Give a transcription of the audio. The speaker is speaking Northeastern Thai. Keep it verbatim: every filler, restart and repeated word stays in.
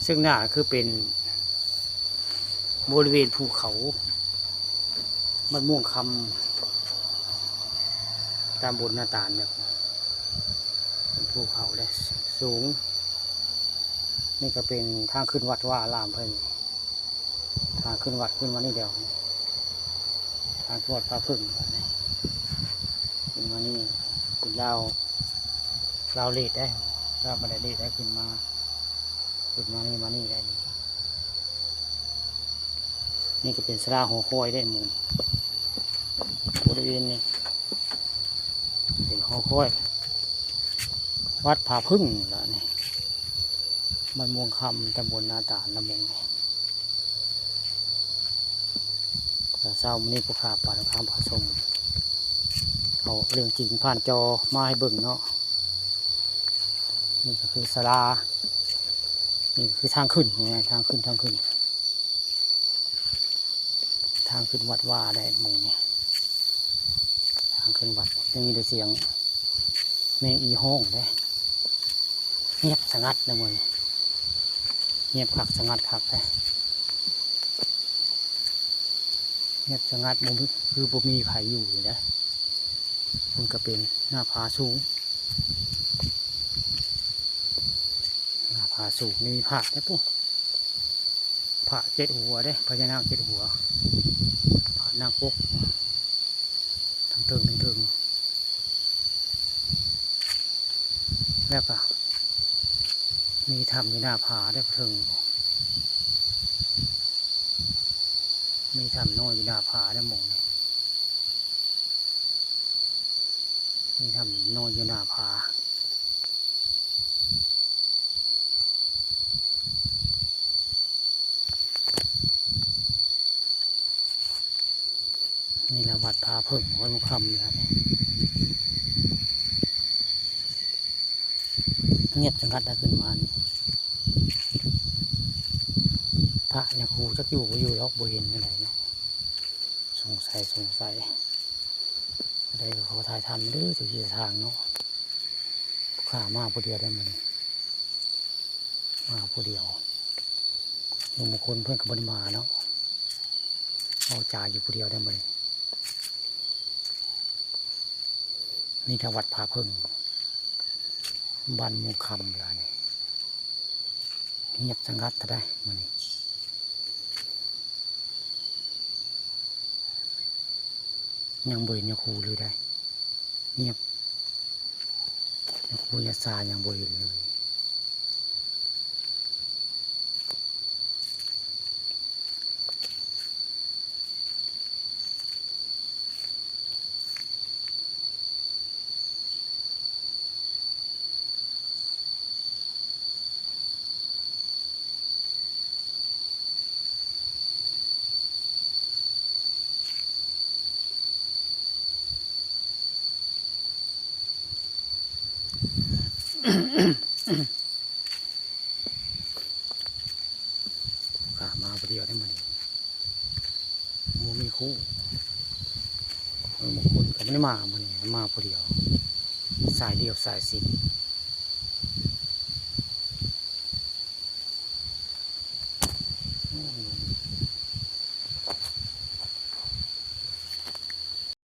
ซึ่งหน้าคือเป็นบริเวณภูเขาบ้านม่วงคำ ตำบลนาตาลเนี่ย เป็นภูเขาเลยสูง นี่ก็เป็นทางขึ้นวัดวาอารามเพิ่น ทางขึ้นวัดขึ้นมานี่เดียว ทางขึ้นวัดพระพึ่ง ขึ้นมานี่เป็นราว ราวเลดได้ ราวบันไดเลดได้ขึ้นมา ขึ้นมานี่มานี่ได้นี่ นี่ก็เป็นศาลาหอคอยได้หมู่ บริเวณนี้ เป็นหอคอย วัดผาพึ่งละนี่ บ้านม่วงคำ ตำบลนาตาล ละหมู่นี่ ตอนเช้ามื้อนี้ผู้ข้าป่าข้ามผาชม เอาเรื่องจริงผ่านจอมาให้เบิ่งเนาะ นี่ก็คือศาลา นี่ก็คือทางขึ้นไง ทางขึ้น ทางขึ้น ทางขึ้นวัดวาได้หมู่นี่ ทางขึ้นวัด ยังมีแต่เสียงแมงอีฮ้องเด้ เงียบสงัดนะหมู่นี่ เงียบคักสงัดคักเด้ เงียบสงัด บ่มี คือบ่มีไผอยู่นี่นะ มันก็เป็นหน้าผาสูง หน้าผาสูงนี่มีพระเด้ปุ๊ พระเจ็ดหัวเด้ พญานาคเจ็ดหัว พระนาคปก ทั้งเทิงทั้งเทิง แล้วก็มีถ้ำอยู่หน้าผาเด้ เทิง มีถ้ำน้อยอยู่หน้าผาเด้หมู่นี่ มีถ้ำน้อยอยู่หน้าผา นี่ละวัดผาพึ่ง วัดม่วงคำนี่ละนี่ เงียบสงัดได้ขึ้นมานี่ พระเนี่ยครูจักอยู่บ่อยู่หรอก บ่เห็นอะไรเนาะ สงสัย สงสัย ได้ก็ขอถ่ายทำเด้อ เจ้าที่เจ้าทางเนาะ ข้ามาผู้เดียวได้มื้อนี้ มาผู้เดียว หนุ่มบางคนเพิ่นก็บ่ได้มาเนาะ เอาจ่าอยู่ผู้เดียวได้มื้อนี้ นี่ถ้าวัดผาพึ่ง บ้านม่วงคำละนี่ เงียบสงัดเท่าใดมื้อนี้ ยังบ่เห็นยาคูเลยได้ เงียบ ยาคูยาซายังบ่เห็นเลย ข้ามาผู้เดียวได้มื้อนี้ บ่มีคู่ เออ บางคนก็บ่ได้มามื้อนี้ มาผู้เดียว สายเดี่ยวสายสิญจน์